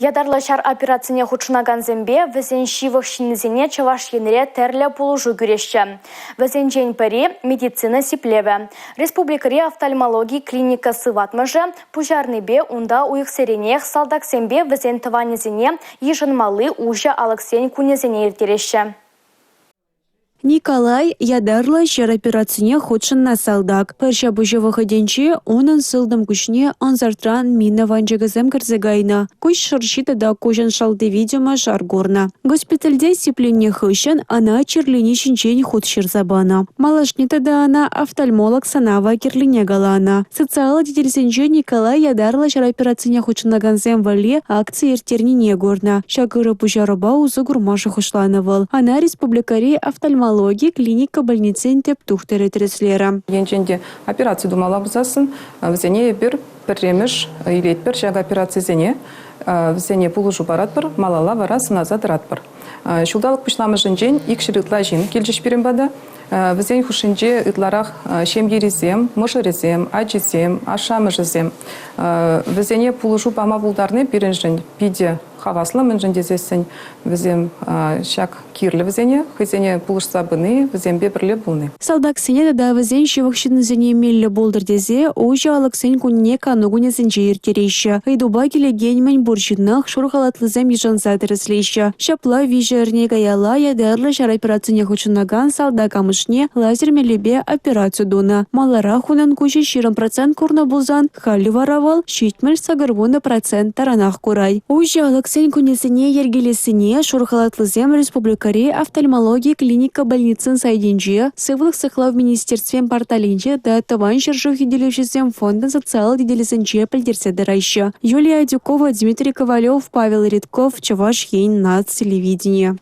Ятарлӑ ҫар операцине хутшӑнакансемпе вӗсен ҫывӑх ҫыннисене Чӑваш Енре тӗрлӗ пулӑшу кӳреҫҫӗ. Вӗсенчен пӗри – медицина сиплевӗ. Республикӑри офтальмологи клиника сыватмӑшӗ пуҫарнипе унта уйӑхсеренех салтаксемпе вӗсен тӑванӗсене йышӑнмалли уҫӑ алӑксен кунӗсене ирттереҫҫӗ. Николай ятарлӑ ҫар операцине хутшӑннӑ салтак. Пӗр ҫапӑҫу вӑхӑтӗнче унӑн сылтӑм куҫне ӑнсӑртран мина ванчӑкӗсем кӗрсе кайнӑ. Куҫ шӑрҫи тата куҫӑн шалти витӗмӗ шар курнӑ. Госпитальте сипленнӗ хыҫҫӑн ӑна чирлени ҫинчен хут ҫырса панӑ. Малашне тата ӑна офтальмолог сӑнавӗ кирлине каланӑ. Социаллӑ тетелсенче Николай ятарлӑ ҫар операцине хутшӑнакансем валли акци ирттернине курнӑ. Ҫак ырӑ пуҫарупа усӑ курма шухӑшланӑ вӑл. Ӑна республикӑри офтальмологи клиника больницин тӗп тухтӑрӗ тӗрӗслерӗ. Енчен те операци тумалла пулсассӑн вӗсене эпир пӗрремӗш илетпӗр ҫак операцисене, вӗсене пулӑшу паратпӑр, малалла вара сӑнаса тӑратпӑр. Ҫулталӑк пуҫламӑшӗнчен 200 ытла ҫын килчӗҫ пирӗн пата. Вӗсен хушшинче ытларах ҫемьерисем, мӑшӑрӗсем, ачисем, ашшӗ-амӑшӗсем. Вӗсене пулӑшу пама пултарни пирӗншӗн питӗ хаваслӑ, мӗншӗн тесессӗн вӗсем ҫак кирлӗ вӗсене, хӑйсене пулӑшса пыни, вӗсемпе пӗрле пулни. Салтаксене тата вӗсен ҫывӑх ҫыннисене меллӗ пултӑр тесе уҫӑ алӑксен кунне кану кунӗсенче ирттереҫҫӗ. Ыйтупа килекен мӗн пур ҫыннах шур халатлисем йышӑнса тӗрӗслеҫҫӗ. Ҫапла виҫӗ эрне каялла ятарлӑ ҫар операцине хутшӑнакан салтак амӑшне лазер мелӗпе операци тунӑ. Маларах унӑн куҫӗ 20 процент курнӑ пулсан, халӗ вара вӑл 70 процент таранах курать. Уҫӑ алӑксен кунӗсене йӗркелессине шур халатлисем республикӑри офтальмологи клиника больницин сайтӗнче, Сывлӑх сыхлав министерствин порталӗнче тата Тӑван ҫӗршыв хӳтӗлевҫисем фондӑн социаллӑ тетелӗсенче пӗлтерсе тӑраҫҫӗ. Юлия Адюкова, Дмитрий Ковалев, Павел Редков, Чӑваш Ен, наци телевиденийӗ.